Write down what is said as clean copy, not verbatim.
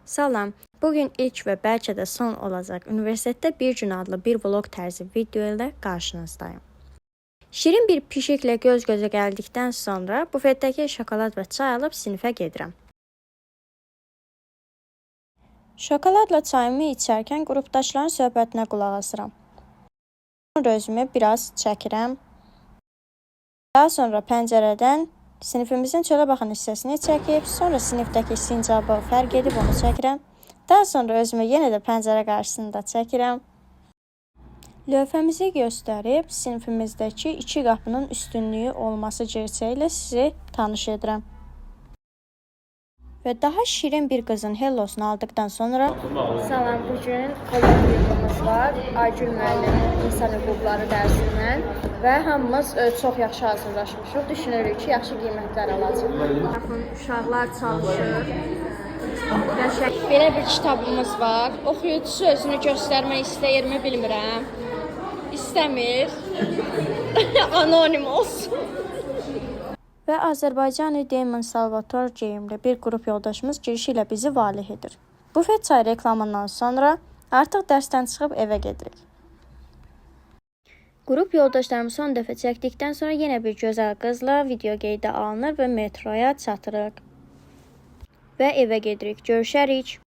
Salam. Bugün ilk və bəlkə də son olacaq Universitetdə bir gün adlı bir vlog tərzi video ilə qarşınızdayım. Şirin bir pişiklə göz-gözə gəldikdən sonra bufetdəki şokolad və çay alıb sinifə gedirəm. Şokoladla çayımı içərkən qrupdaşların söhbətinə qulaq asıram. Sonra özümü biraz çəkirəm. Daha sonra pəncərədən sinifimizin çölə baxan hissəsini çəkib, sonra sinifdəki sincabı fərq edib onu çəkirəm. Daha sonra özümü yenə də pəncərə qarşısında çəkirəm. Lövhəmizi göstərib sinifimizdəki iki qapının üstünlüyü olması gerçəyi ilə sizi tanış edirəm. Və daha şirin bir qızın hellosunu aldıqdan sonra Salam, bu gün kollokviyumumuz var. Aygül müəllim insan hüquqları dərsindən və hamımız çox yaxşı hazırlaşmışıq. Düşünürük ki, yaxşı qiymətlər alacağıq. Baxın, uşaqlar çalışır. Qəşəng. Belə bir kitabımız var. Oxuyucusu özünü göstərmək istəyirmi bilmirəm. İstəmir. Anonim olsun. Və Azərbaycani Demon Salvatore geyimli bir qrup yoldaşımız girişi ilə bizi valeh edir. Bufet çay reklamından sonra artıq dərsdən çıxıb evə gedirik. Qrup yoldaşlarımı son dəfə çəkdikdən sonra yenə bir gözəl qızla video qeydə alınır və metroya çatırıq. Və evə gedirik. Görüşərik.